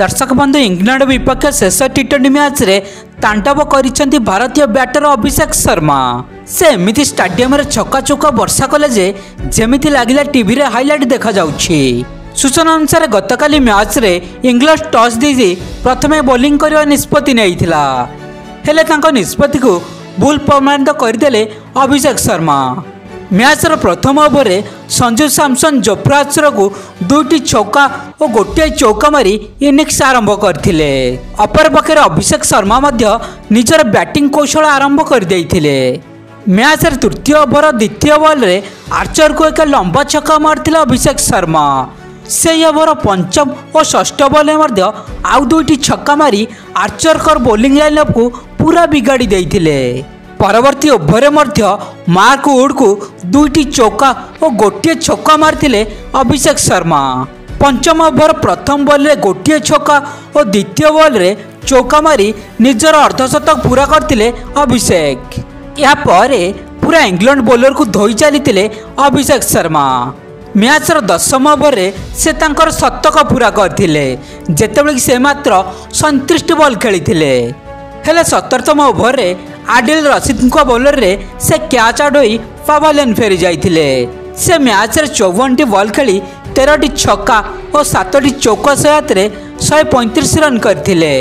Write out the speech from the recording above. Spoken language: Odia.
ଦର୍ଶକ ବନ୍ଧୁ, ଇଂଲଣ୍ଡ ବିପକ୍ଷ ଶେଷ ଟି20 ମ୍ୟାଚ୍ରେ ତାଣ୍ଡବ କରିଛନ୍ତି ଭାରତୀୟ ବ୍ୟାଟର ଅଭିଷେକ ଶର୍ମା। ସେ ଏମିତି ଷ୍ଟାଡିୟମରେ ଛକା ଚୌକା ବର୍ଷା କଲେ ଯେ ଯେମିତି ଲାଗିଲା ଟିଭିରେ ହାଇଲାଇଟ୍ ଦେଖାଯାଉଛି। ସୂଚନା ଅନୁସାରେ, ଗତକାଲି ମ୍ୟାଚ୍ରେ ଇଂଲଣ୍ଡ ଟସ୍ ଜିତି ପ୍ରଥମେ ବୋଲିଂ କରିବା ନିଷ୍ପତ୍ତି ନେଇଥିଲା। ହେଲେ ତାଙ୍କ ନିଷ୍ପତ୍ତିକୁ ଭୁଲ ପ୍ରମାଣିତ କରିଦେଲେ ଅଭିଷେକ ଶର୍ମା। ମ୍ୟାଚ୍ର ପ୍ରଥମ ଓଭରରେ ସଞ୍ଜୁ ସାମସନ୍ ଜୋଫ୍ରା ଆର୍ଚରକୁ 2ଟି ଛକା ଓ 1 ଚୌକା ମାରି ଇନିଂସ ଆରମ୍ଭ କରିଥିଲେ। ଅପରପକ୍ଷରେ ଅଭିଷେକ ଶର୍ମା ମଧ୍ୟ ନିଜର ବ୍ୟାଟିଂ କୌଶଳ ଆରମ୍ଭ କରିଦେଇଥିଲେ। ମ୍ୟାଚ୍ର ତୃତୀୟ ଓଭର ଦ୍ୱିତୀୟ ବଲ୍ରେ ଆର୍ଚରକୁ ଏକ ଲମ୍ବା ଛକା ମାରିଥିଲେ ଅଭିଷେକ ଶର୍ମା। ସେହି ଓଭର ପଞ୍ଚମ ଓ ଷଷ୍ଠ ବଲ୍ରେ ମଧ୍ୟ ଆଉ 2ଟି ଛକା ମାରି ଆର୍ଚରଙ୍କର ବୋଲିଂ ଲାଇନ୍ଅପ୍କୁ ପୁରା ବିଗାଡ଼ି ଦେଇଥିଲେ। ପରବର୍ତ୍ତୀ ଓଭରରେ ମଧ୍ୟ ମାର୍କ ଉଡ୍କୁ 2ଟି ଚୌକା ଓ 1 ଛକା ମାରିଥିଲେ ଅଭିଷେକ ଶର୍ମା। ପଞ୍ଚମ ଓଭର ପ୍ରଥମ ବଲ୍ରେ 1 ଛକା ଓ ଦ୍ୱିତୀୟ ବଲ୍ରେ ଚୌକା ମାରି ନିଜର ଅର୍ଦ୍ଧଶତକ ପୂରା କରିଥିଲେ ଅଭିଷେକ। ଏହାପରେ ପୁରା ଇଂଲଣ୍ଡ ବୋଲରକୁ ଧୋଇ ଚାଲିଥିଲେ ଅଭିଷେକ ଶର୍ମା। ମ୍ୟାଚ୍ର ଦଶମ ଓଭରରେ ସେ ତାଙ୍କର ଶତକ ପୂରା କରିଥିଲେ, ଯେତେବେଳେ କି ସେ ମାତ୍ର 37ଟି ବଲ୍ ଖେଳିଥିଲେ। ହେଲେ 17ତମ ଓଭରରେ ଆଡିଲ ରସିଦଙ୍କ ବୋଲରରେ ସେ କ୍ୟାଚ୍ ଆଉଟ୍ ହୋଇ ପାଭାଲିୟନ୍ ଫେରି ଯାଇଥିଲେ। ସେ ମ୍ୟାଚ୍ରେ 54ଟି ବଲ୍ ଖେଳି 13ଟି ଛକା ଓ 7ଟି ଚୌକା ସହାୟତାରେ 135 ରନ୍ କରିଥିଲେ।